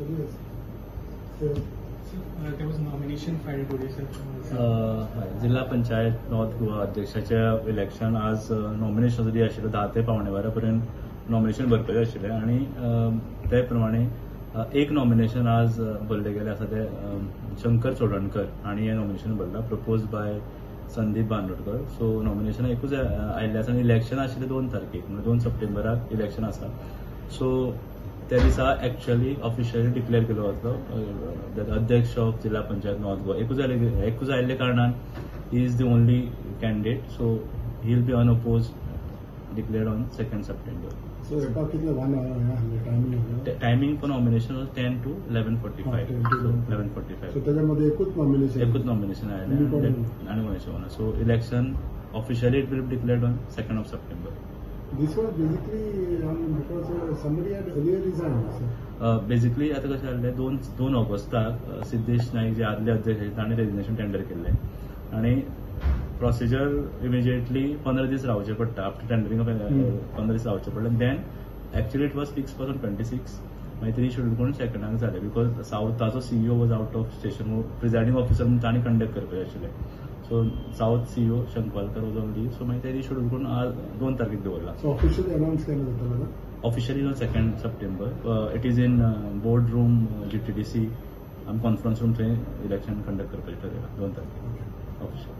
Yes. So, There was nomination filed today, sir. हय, जिल्हा panchayat north Goa अध्यक्षाचे election आज nomination दी आशिल्लें. 10 ते 11:45 पर्यंत नॉमिनेशन भरपाचें आशिल्लें आनी ते प्रमाणे एक नॉमिनेशन आज भरलें गेलें आसा. ते शंकर चोडणकर हांणी हें नॉमिनेशन भरलां, propose by Sandeep Bandodkar. So nomination एकूच आयिल्लें आसा आनी इलेक्शन आशिल्लें 2 तारखेक, म्हणजे 2 सप्टेंबराक इलेक्शन आसा. सो त्या दिसा एक्चुअली ऑफिशियली डिक्लेअर केलो वतलो that अध्यक्ष ऑफ जिल्हा पंचायत नॉर्थ गोवा एकूच आयले. एकूच आयिल्ल्या कारणान he is the only candidate, so he will be unopposed declared on 2nd September. So एका कितले 1 hour timing आसलें? Timing for nomination was 10 to 11:45. 10 to 11:45. So त्याच्यामध्ये एकूच नॉमिनेशन? एकूच नॉमिनेशन आनी कोण? आयलें आनी कोणाचें ना. So election officially it will be declared on 2nd of September. This was basically because somebody had earlier resigned. So, basically आतां कशें जाल्लें, 2 ऑगस्टाक सिद्धेश नाईक जे आदले अध्यक्ष आशिल्ले, तांणी रेजिग्नेशन टेंडर केल्लें आनी प्रोसिजर इमिजिएटली 15 दीस रावचे पडटा आफ्टर टेंडरिंग. 15 दीस रावचे पडले. Then actually it was fix for 26, मागीर रिशेड्यूल करून सेकंडाक जालें, because सावथाचो CEO was out of station, presiding officer म्हणून तांणी कंडक्ट करपाचें आशिल्लें. So South CEO Shankwalkar was on leave, so मागीर ते रिशेड्यूल करून आज 2 तारखेक दवरला. So officially announce केन्ना जातलो ना? Officially on 2nd September. It is in board room, GTDC, आमी कॉन्फरन्स रूम थंय इलेक्शन कंडक्ट करपाचें ठरयलां 2 तारखेक ऑफिशियल.